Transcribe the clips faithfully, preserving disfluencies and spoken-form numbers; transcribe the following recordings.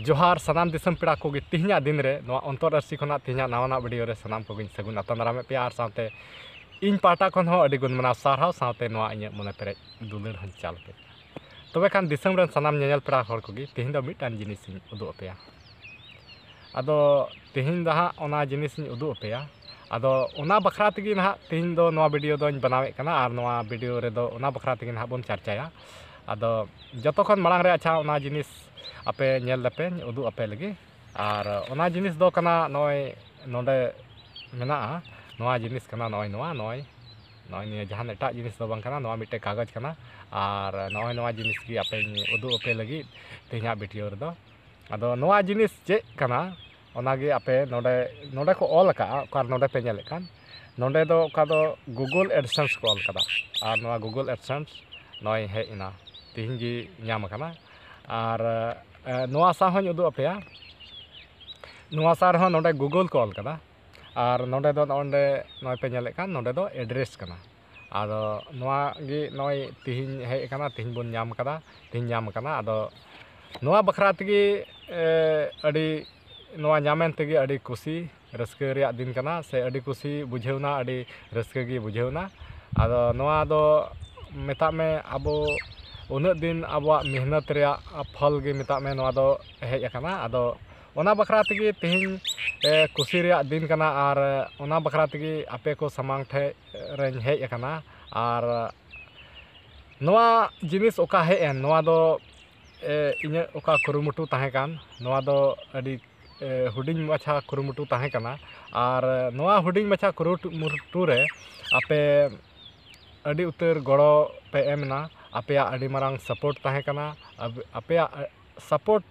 ᱡᱚᱦᱟᱨ ᱥᱟᱱᱟᱢ ᱫᱤᱥᱚᱢ ᱯᱮᱲᱟ ᱠᱚᱜᱮ᱾ ᱛᱮᱦᱮᱧᱟᱜ ᱫᱤᱱ ᱨᱮ ᱱᱚᱣᱟ ᱚᱱᱛᱚᱨ ᱟᱹᱨᱥᱤ ᱠᱷᱚᱱᱟᱜ ᱛᱮᱦᱮᱧᱟᱜ ᱱᱟᱣᱟᱱᱟᱜ ᱵᱷᱤᱰᱤᱭᱳ ᱨᱮ ᱥᱟᱱᱟᱢ ᱠᱚᱜᱮᱧ ᱥᱟᱹᱜᱩᱱ ᱟᱛᱟᱝ ᱫᱟᱨᱟᱢᱮᱫ ᱯᱮᱭᱟ, ᱟᱨ ᱥᱟᱶᱛᱮ ᱤᱧ ᱯᱟᱦᱴᱟ ᱠᱷᱚᱱ ᱦᱚᱸ ᱟᱹᱰᱤ ᱜᱩᱱ ᱢᱟᱱᱟᱣ ᱥᱟᱨᱦᱟᱣ, ᱥᱟᱶᱛᱮ ᱱᱚᱣᱟ ᱤᱧᱟᱹᱜ ᱢᱚᱱᱮ ᱯᱮᱨᱮᱡ ᱫᱩᱞᱟᱹᱲ ᱦᱚᱸᱧ ᱪᱟᱞ ᱟᱯᱮ ᱠᱟᱱᱟ᱾ ᱛᱚᱵᱮ ᱠᱷᱟᱱ ᱫᱤᱥᱚᱢ ᱨᱮᱱ ᱥᱟᱱᱟᱢ ᱧᱮᱧᱮᱞ ᱯᱮᱲᱟ ᱦᱚᱲ ᱠᱚᱜᱮ, ᱛᱮᱦᱮᱧ ᱫᱚ ᱢᱤᱫᱴᱟᱝ ᱡᱤᱱᱤᱥ ᱤᱧ ᱩᱫᱩᱜ ᱟᱯᱮᱭᱟ᱾ ᱟᱫᱚ ᱛᱮᱦᱮᱧ ᱫᱚ ᱦᱟᱸᱜ ᱚᱱᱟ ᱡᱤᱱᱤᱥ ᱤᱧ ᱩᱫᱩᱜ ᱟᱯᱮᱭᱟ᱾ ᱟᱫᱚ ᱚᱱᱟ ᱵᱟᱠᱷᱨᱟ ᱛᱮᱜᱮ ᱱᱟᱦᱟᱜ ᱛᱮᱦᱮᱧ ᱫᱚ ᱱᱚᱣᱟ ᱵᱷᱤᱰᱤᱭᱳ ᱫᱚᱧ ᱵᱮᱱᱟᱣᱮᱫ ᱠᱟᱱᱟ, ᱟᱨ ᱱᱚᱣᱟ ᱵᱷᱤᱰᱤᱭᱳ ᱨᱮᱫᱚ ᱚᱱᱟ ᱵᱟᱠᱷᱨᱟ ᱛᱮᱜᱮ ᱱᱟᱦᱟᱜ ᱵᱚᱱ ᱪᱟᱨᱪᱟᱭᱟ᱾ ᱟᱫᱚ ᱡᱚᱛᱚ ᱠᱷᱚᱱ ᱢᱟᱲᱟᱝ ᱨᱮ, ᱟᱪᱪᱷᱟ, ᱚᱱᱟ ᱡᱤᱱᱤᱥ ᱟᱯᱮ ᱧᱮᱞ ᱞᱮᱯᱮᱧ ᱩᱫᱩᱜ ᱟᱯᱮ ᱞᱟᱹᱜᱤᱫ᱾ ᱟᱨ ᱚᱱᱟ ᱡᱤᱱᱤᱥ ᱫᱚ ᱠᱟᱱᱟ, ᱱᱚᱜᱼᱚᱭ ᱱᱚᱰᱮ ᱢᱮᱱᱟᱜᱼᱟ, ᱱᱚᱣᱟ ᱡᱤᱱᱤᱥ ᱠᱟᱱᱟ, ᱱᱚᱜᱼᱚᱭ ᱱᱚᱣᱟ, ᱱᱚᱜᱼᱚᱭ ᱱᱚᱜᱼᱚᱭ ᱱᱤᱭᱟᱹ ᱡᱟᱦᱟᱱ ᱮᱴᱟᱜ ᱡᱤᱱᱤᱥ ᱫᱚ ᱵᱟᱝ ᱠᱟᱱᱟ, ᱱᱚᱣᱟ ᱢᱤᱫᱴᱮᱡ ᱠᱟᱜᱚᱡᱽ ᱠᱟᱱᱟ᱾ ᱟᱨ ᱱᱚᱜᱼᱚᱭ ᱱᱚᱣᱟ ᱡᱤᱱᱤᱥ ᱜᱮ ᱟᱯᱮᱧ ᱩᱫᱩᱜ ᱟᱯᱮ ᱞᱟᱹᱜᱤᱫ ᱛᱮᱦᱮᱧᱟᱜ ᱵᱷᱤᱰᱤᱭᱳ ᱨᱮᱫᱚ᱾ ᱟᱫᱚ ᱱᱚᱣᱟ ᱡᱤᱱᱤᱥ ᱪᱮᱫ ᱠᱟᱱᱟ, ᱚᱱᱟᱜᱮ ᱟᱯᱮ ᱱᱚᱰᱮ, ᱱᱚᱰᱮ ᱠᱚ ᱚᱞ ᱟᱠᱟᱫᱼᱟ, ᱚᱠᱟ ᱱᱚᱰᱮ ᱯᱮ ᱧᱮᱞᱮᱫ ᱠᱟᱱ, ᱱᱚᱰᱮ ᱫᱚ ᱚᱠᱟ ᱫᱚ Google AdSense ᱠᱚ ᱚᱞ ᱠᱟᱫᱟ᱾ ᱟᱨ ᱱᱚᱣᱟ Google AdSense ᱱᱚᱜᱼᱚᱭ ᱦᱮᱡ ᱮᱱᱟ, ᱛᱮᱦᱮᱧ ᱜᱮ ᱧᱟᱢ ᱟᱠᱟᱱᱟ᱾ ᱟᱨ ᱮ, ᱱᱚᱣᱟ ᱥᱟᱶ ᱦᱚᱸᱧ ᱩᱫᱩᱜ ᱟᱯᱮᱭᱟ᱾ ᱱᱚᱣᱟ ᱥᱟᱶ ᱨᱮᱦᱚᱸ ᱱᱚᱰᱮ Google ᱠᱚ ᱚᱞ ᱠᱟᱫᱟ᱾ ᱟᱨ ᱱᱚᱰᱮ ᱫᱚ ᱱᱚᱜᱼᱚᱭ ᱱᱚᱰᱮ, ᱱᱚᱜᱼᱚᱭ ᱯᱮ ᱧᱮᱞᱮᱫ ᱠᱟᱱ, ᱱᱚᱰᱮ ᱫᱚ ᱮᱰᱨᱮᱥ ᱠᱟᱱᱟ᱾ ᱟᱫᱚ ᱱᱚᱣᱟ ᱜᱮ ᱱᱚᱜᱼᱚᱭ ᱛᱤᱦᱤᱧ ᱦᱮᱡ ᱟᱠᱟᱱᱟ, ᱛᱤᱦᱤᱧ ᱵᱚᱱ ᱧᱟᱢ ᱠᱟᱫᱟ, ᱛᱤᱦᱤᱧ ᱧᱟᱢ ᱟᱠᱟᱱᱟ᱾ ᱟᱫᱚ ᱱᱚᱣᱟ ᱵᱟᱠᱷᱨᱟ ᱛᱮᱜᱮ, ᱮ, ᱟᱹᱰᱤ, ᱱᱚᱣᱟ ᱧᱟᱢᱮᱱ ᱛᱮᱜᱮ ᱟᱹᱰᱤ ᱠᱩᱥᱤ ᱨᱟᱹᱥᱠᱟᱹ ᱨᱮᱭᱟᱜ ᱫᱤᱱ ᱠᱟᱱᱟ, ᱥᱮ ᱟᱹᱰᱤ ᱠᱩᱥᱤ ᱵᱩᱡᱷᱟᱹᱣᱱᱟ, ᱟᱹᱰᱤ ᱨᱟᱹᱥᱠᱟᱹ ᱜᱮ ᱵᱩᱡᱷᱟᱹᱣᱱᱟ᱾ ᱟᱫᱚ ᱱᱚᱣᱟ ᱫᱚ ᱢᱮᱛᱟᱜ ᱢᱮ, ᱟᱵᱚ ᱩᱱᱟᱹᱜ ᱫᱤᱱ ᱟᱵᱚᱣᱟᱜ ᱢᱮᱦᱱᱚᱛ ᱨᱮᱭᱟᱜ ᱯᱷᱚᱞ ᱜᱮ ᱢᱮᱛᱟᱜ ᱢᱮ, ᱱᱚᱣᱟ ᱫᱚ ᱦᱮᱡ ᱟᱠᱟᱱᱟ᱾ ᱟᱫᱚ ᱚᱱᱟ ᱵᱟᱠᱷᱨᱟ ᱛᱮᱜᱮ ᱛᱮᱦᱮᱧ, ᱮ, ᱠᱩᱥᱤ ᱨᱮᱭᱟᱜ ᱫᱤᱱ ᱠᱟᱱᱟ, ᱟᱨ ᱚᱱᱟ ᱵᱟᱠᱷᱨᱟ ᱛᱮᱜᱮ ᱟᱯᱮ ᱠᱚ ᱥᱟᱢᱟᱝ ᱴᱷᱮᱡ ᱨᱮᱧ ᱦᱮᱡ ᱟᱠᱟᱱᱟ᱾ ᱟᱨ ᱱᱚᱣᱟ ᱡᱤᱱᱤᱥ ᱚᱠᱟ ᱦᱮᱡ ᱮᱱ, ᱱᱚᱣᱟ ᱫᱚ, ᱮ, ᱤᱧᱟᱹᱜ ᱚᱠᱟ ᱠᱩᱨᱩᱢᱩᱴᱩ ᱛᱟᱦᱮᱸ ᱠᱟᱱ, ᱱᱚᱣᱟ ᱫᱚ ᱟᱹᱰᱤ, ᱮ, ᱦᱩᱰᱤᱧ ᱢᱟᱪᱷᱟ ᱠᱩᱨᱩᱢᱩᱴᱩ ᱛᱟᱦᱮᱸ ᱠᱟᱱᱟ᱾ ᱟᱨ ᱱᱚᱣᱟ ᱦᱩᱰᱤᱧ ᱢᱟᱪᱷᱟ ᱠᱩᱨᱩᱢᱩᱴᱩ ᱨᱮ ᱟᱯᱮ ᱟᱹᱰᱤ ᱩᱛᱟᱹᱨ ᱜᱚᱲᱚ ᱯᱮ ᱮᱢ ᱮᱱᱟ᱾ ᱟᱯᱮᱭᱟᱜ ᱟᱹᱰᱤ ᱢᱟᱨᱟᱝ ᱥᱟᱯᱳᱨᱴ ᱛᱟᱦᱮᱸ ᱠᱟᱱᱟ᱾ ᱟᱯ-, ᱟᱯᱮᱭᱟᱜ ᱥᱟᱯᱳᱨᱴ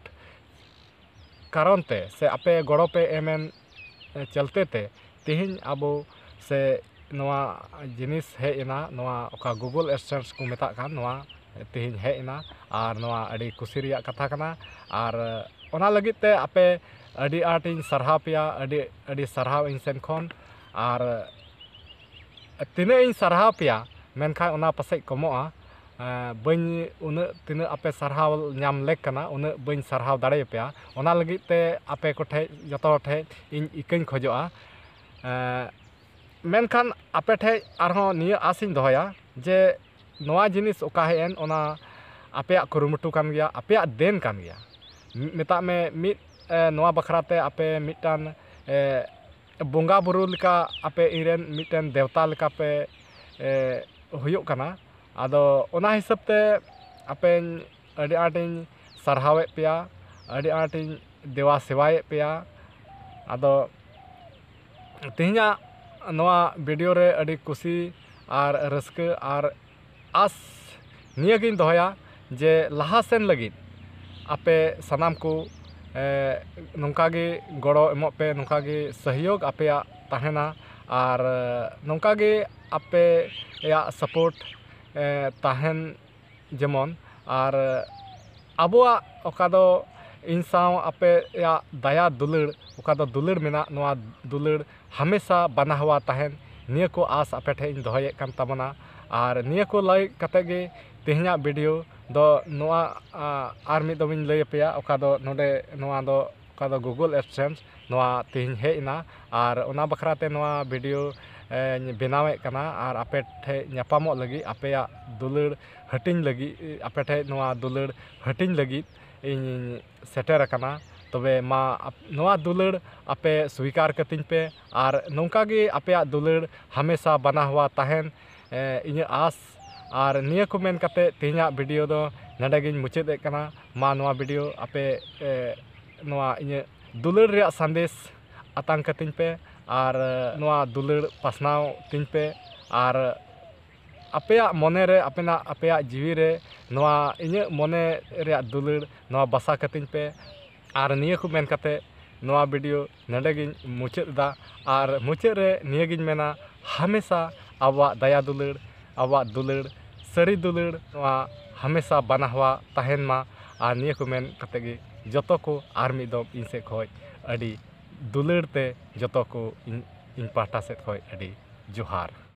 ᱠᱟᱨᱚᱱ ᱛᱮ, ᱥᱮ ᱟᱯᱮ ᱜᱚᱲᱚ ᱯᱮ ᱮᱢᱮᱱ ᱪᱟᱞᱛᱮ ᱛᱮ ᱛᱮᱦᱮᱧ ᱟᱵᱚ, ᱥᱮ ᱱᱚᱣᱟ ᱡᱤᱱᱤᱥ ᱦᱮᱡ ᱮᱱᱟ, ᱱᱚᱣᱟ ᱚᱠᱟ Google AdSense ᱠᱚ ᱢᱮᱛᱟᱜ ᱠᱟᱱ, ᱱᱚᱣᱟ ᱛᱮᱦᱮᱧ ᱦᱮᱡ ᱮᱱᱟ᱾ ᱟᱨ ᱱᱚᱣᱟ ᱟᱹᱰᱤ ᱠᱩᱥᱤ ᱨᱮᱭᱟᱜ ᱠᱟᱛᱷᱟ ᱠᱟᱱᱟ᱾ ᱟᱨ ᱚᱱᱟ ᱞᱟᱹᱜᱤᱫ ᱛᱮ ᱟᱯᱮ ᱟᱹᱰᱤ ᱟᱸᱴᱤᱧ ᱥᱟᱨᱦᱟᱣ ᱯᱮᱭᱟ, ᱟᱹᱰᱤ, ᱟᱹᱰᱤ ᱥᱟᱨᱦᱟᱣ ᱤᱧ ᱥᱮᱱ ᱠᱷᱚᱱ᱾ ᱟᱨ ᱛᱤᱱᱟᱹᱜ ᱤᱧ ᱥᱟᱨᱦᱟᱣ ᱯᱮᱭᱟ, ᱢᱮᱱᱠᱷᱟᱱ ᱚᱱᱟ ᱯᱟᱥᱮᱡ ᱠᱚᱢᱚᱜᱼᱟ᱾ ᱵᱟᱹᱧ, ᱩᱱᱟᱹᱜ ᱛᱤᱱᱟᱹᱜ ᱟᱯᱮ ᱥᱟᱨᱦᱟᱣ ᱧᱟᱢ ᱞᱮᱠ ᱠᱟᱱᱟ, ᱩᱱᱟᱹᱜ ᱵᱟᱹᱧ ᱥᱟᱨᱦᱟᱣ ᱫᱟᱲᱮᱭᱟᱯᱮᱭᱟ᱾ ᱚᱱᱟ ᱞᱟᱹᱜᱤᱫ ᱛᱮ ᱟᱯᱮ ᱠᱚᱴᱷᱮᱡ, ᱡᱚᱛᱚ ᱦᱚᱲ ᱴᱷᱮᱡ ᱤᱧ ᱤᱠᱟᱹᱧ ᱠᱷᱚᱡᱚᱜᱼᱟ᱾ ᱢᱮᱱᱠᱷᱟᱱ ᱟᱯᱮ ᱴᱷᱮᱡ ᱟᱨᱦᱚᱸ ᱱᱤᱭᱟᱹ ᱟᱥ ᱤᱧ ᱫᱚᱦᱚᱭᱟ ᱡᱮ ᱱᱚᱣᱟ ᱡᱤᱱᱤᱥ ᱚᱠᱟ ᱦᱮᱡ ᱮᱱ, ᱚᱱᱟ ᱟᱯᱮᱭᱟᱜ ᱠᱩᱨᱩᱢᱩᱴᱩ ᱠᱟᱱ ᱜᱮᱭᱟ, ᱟᱯᱮᱭᱟᱜ ᱫᱮᱱ ᱠᱟᱱ ᱜᱮᱭᱟ᱾ ᱢᱮᱛᱟᱜ ᱢᱮ ᱢᱤᱫ, ᱱᱚᱣᱟ ᱵᱟᱠᱷᱨᱟ ᱛᱮ ᱟᱯᱮ ᱢᱤᱫᱴᱟᱝ ᱵᱚᱸᱜᱟ ᱵᱩᱨᱩ ᱞᱮᱠᱟ, ᱟᱯᱮ ᱤᱧᱨᱮᱱ ᱢᱤᱫᱴᱮᱱ ᱫᱮᱣᱛᱟ ᱞᱮᱠᱟ ᱯᱮ ᱦᱩᱭᱩᱜ ᱠᱟᱱᱟ᱾ ᱟᱫᱚ ᱚᱱᱟ ᱦᱤᱥᱟᱹᱵ ᱛᱮ ᱟᱯᱮᱧ ᱟᱹᱰᱤ ᱟᱸᱴᱤᱧ ᱥᱟᱨᱦᱟᱣᱮᱫ ᱯᱮᱭᱟ, ᱟᱹᱰᱤ ᱟᱸᱴᱤᱧ ᱫᱮᱣᱟ ᱥᱮᱵᱟᱭᱮᱫ ᱯᱮᱭᱟ᱾ ᱟᱫᱚ ᱛᱮᱦᱮᱧᱟᱜ ᱱᱚᱣᱟ ᱵᱷᱤᱰᱤᱭᱳ ᱨᱮ ᱟᱹᱰᱤ ᱠᱩᱥᱤ ᱟᱨ ᱨᱟᱹᱥᱠᱟᱹ ᱟᱨ ᱟᱥ ᱱᱤᱭᱟᱹᱜᱤᱧ ᱫᱚᱦᱚᱭᱟ ᱡᱮ ᱞᱟᱦᱟ ᱥᱮᱱ ᱞᱟᱹᱜᱤᱫ ᱟᱯᱮ ᱥᱟᱱᱟᱢ ᱠᱚ, ᱮ, ᱱᱚᱝᱠᱟ ᱜᱮ ᱜᱚᱲᱚ ᱮᱢᱚᱜ ᱯᱮ, ᱱᱚᱝᱠᱟ ᱜᱮ ᱥᱚᱦᱭᱳᱜᱽ ᱟᱯᱮᱭᱟᱜ ᱛᱟᱦᱮᱱᱟ ᱟᱨ ᱱᱚᱝᱠᱟ ᱜᱮ ᱟᱯᱮᱭᱟᱜ ᱥᱟᱯᱳᱨᱴ ᱛᱟᱦᱮᱱ ᱡᱮᱢᱚᱱ᱾ ᱟᱨ ᱟᱵᱚᱣᱟᱜ ᱚᱠᱟ ᱫᱚ ᱤᱧ ᱥᱟᱶ ᱟᱯᱮᱭᱟᱜ ᱫᱟᱭᱟ ᱫᱩᱞᱟᱹᱲ, ᱚᱠᱟ ᱫᱚ ᱫᱩᱞᱟᱹᱲ ᱢᱮᱱᱟᱜ, ᱱᱚᱣᱟ ᱫᱩᱞᱟᱹᱲ ᱦᱟᱢᱮᱥᱟ ᱵᱟᱱᱟᱦᱣᱟ ᱛᱟᱦᱮᱱ, ᱱᱤᱭᱟᱹ ᱠᱚ ᱟᱥ ᱟᱯᱮ ᱴᱷᱮᱱ ᱤᱧ ᱫᱚᱦᱚᱭᱮᱫ ᱠᱟᱱ ᱛᱟᱵᱚᱱᱟ᱾ ᱟᱨ ᱱᱤᱭᱟᱹ ᱠᱚ ᱞᱟᱹᱭ ᱠᱟᱛᱮ ᱜᱮ ᱛᱮᱦᱮᱧᱟᱜ ᱵᱷᱤᱰᱤᱭᱳ ᱫᱚ ᱱᱚᱣᱟ, ᱟ, ᱟᱨ ᱢᱤᱫ ᱫᱚᱢ ᱤᱧ ᱞᱟᱹᱭ ᱟᱯᱮᱭᱟ, ᱚᱠᱟ ᱫᱚ ᱱᱚᱰᱮ ᱱᱚᱣᱟ ᱫᱚ ᱚᱠᱟ ᱫᱚ Google AdSense ᱱᱚᱣᱟ ᱛᱮᱦᱮᱧ ᱦᱮᱡ ᱮᱱᱟ᱾ ᱟᱨ ᱚᱱᱟ ᱵᱟᱠᱷᱨᱟ ᱛᱮ ᱱᱚᱣᱟ ᱵᱷᱤᱰᱤᱭᱳ, ᱮ, ᱵᱮᱱᱟᱣᱮᱫ ᱠᱟᱱᱟ᱾ ᱟᱨ ᱟᱯᱮ ᱴᱷᱮᱡ ᱧᱟᱯᱟᱢᱚᱜ ᱞᱟᱹᱜᱤᱫ, ᱟᱯᱮᱭᱟᱜ ᱫᱩᱞᱟᱹᱲ ᱦᱟᱹᱴᱤᱧ ᱞᱟᱹᱜᱤᱫ, ᱟᱯᱮ ᱴᱷᱮᱡ ᱱᱚᱣᱟ ᱫᱩᱞᱟᱹᱲ ᱦᱟᱹᱴᱤᱧ ᱞᱟᱹᱜᱤᱫ ᱤᱧᱤᱧ ᱥᱮᱴᱮᱨ ᱟᱠᱟᱱᱟ᱾ ᱛᱚᱵᱮ ᱢᱟ ᱟᱯ-, ᱱᱚᱣᱟ ᱫᱩᱞᱟᱹᱲ ᱟᱯᱮ ᱥᱣᱤᱠᱟᱨ ᱠᱟᱹᱛᱤᱧ ᱯᱮ ᱟᱨ ᱱᱚᱝᱠᱟ ᱜᱮ ᱟᱯᱮᱭᱟᱜ ᱫᱩᱞᱟᱹᱲ ᱦᱟᱢᱮᱥᱟ ᱵᱟᱱᱟᱦᱣᱟ ᱛᱟᱦᱮᱱ, ᱮ, ᱤᱧᱟᱹᱜ ᱟᱥ᱾ ᱟᱨ ᱱᱤᱭᱟᱹ ᱠᱚ ᱢᱮᱱ ᱠᱟᱛᱮ ᱛᱮᱦᱮᱧᱟᱜ ᱵᱷᱤᱰᱤᱭᱳ ᱫᱚ ᱱᱚᱰᱮ ᱜᱤᱧ ᱢᱩᱪᱟᱹᱫ ᱮᱫ ᱠᱟᱱᱟ᱾ ᱢᱟ ᱱᱚᱣᱟ ᱵᱷᱤᱰᱤᱭᱳ ᱟᱯᱮ, ᱮ, ᱱᱚᱣᱟ ᱤᱧᱟᱹᱜ ᱫᱩᱞᱟᱹᱲ ᱨᱮᱭᱟᱜ ᱥᱟᱸᱫᱮᱥ ᱟᱛᱟᱝ ᱠᱟᱹᱛᱤᱧ ᱯᱮ ᱟᱨ ᱱᱚᱣᱟ ᱫᱩᱞᱟᱹᱲ ᱯᱟᱥᱱᱟᱣ ᱛᱤᱧ ᱯᱮ᱾ ᱟᱨ ᱟᱯᱮᱭᱟᱜ ᱢᱚᱱᱮ ᱨᱮ, ᱟᱯᱮᱱᱟᱜ, ᱟᱯᱮᱭᱟᱜ ᱡᱤᱣᱤ ᱨᱮ ᱱᱚᱣᱟ ᱤᱧᱟᱹᱜ ᱢᱚᱱᱮ ᱨᱮᱭᱟᱜ ᱫᱩᱞᱟᱹᱲ ᱱᱚᱣᱟ ᱵᱟᱥᱟ ᱠᱟᱹᱛᱤᱧ ᱯᱮ᱾ ᱟᱨ ᱱᱤᱭᱟᱹ ᱠᱚ ᱢᱮᱱ ᱠᱟᱛᱮ ᱱᱚᱣᱟ ᱵᱷᱤᱰᱤᱭᱳ ᱱᱚᱰᱮ ᱜᱤᱧ ᱢᱩᱪᱟᱹᱫ ᱮᱫᱟ᱾ ᱟᱨ ᱢᱩᱪᱟᱹᱫ ᱨᱮ ᱱᱤᱭᱟᱹ ᱜᱤᱧ ᱢᱮᱱᱟ, ᱦᱟᱢᱮᱥᱟ ᱟᱵᱚᱣᱟᱜ ᱫᱟᱭᱟ ᱫᱩᱞᱟᱹᱲ, ᱟᱵᱚᱣᱟᱜ ᱫᱩᱞᱟᱹᱲ, ᱥᱟᱹᱨᱤ ᱫᱩᱞᱟᱹᱲ ᱱᱚᱣᱟ ᱦᱟᱢᱮᱥᱟ ᱵᱟᱱᱟᱦᱣᱟ ᱛᱟᱦᱮᱱ ᱢᱟ᱾ ᱟᱨ ᱱᱤᱭᱟᱹ ᱠᱚ ᱢᱮᱱ ᱠᱟᱛᱮ ᱜᱮ ᱡᱚᱛᱚ ᱠᱚ ᱟᱨ ᱢᱤᱫ ᱫᱚᱢ ᱤᱧ ᱥᱮᱫ ᱠᱷᱚᱡ ᱟᱹᱰᱤ ᱫᱩᱞᱟᱹᱲ ᱛᱮ ᱡᱚᱛᱚ ᱠᱚ ᱤᱧ, ᱤᱧ ᱯᱟᱦᱴᱟ ᱥᱮᱫ ᱠᱷᱚᱡ ᱟᱹᱰᱤ ᱡᱚᱦᱟᱨ᱾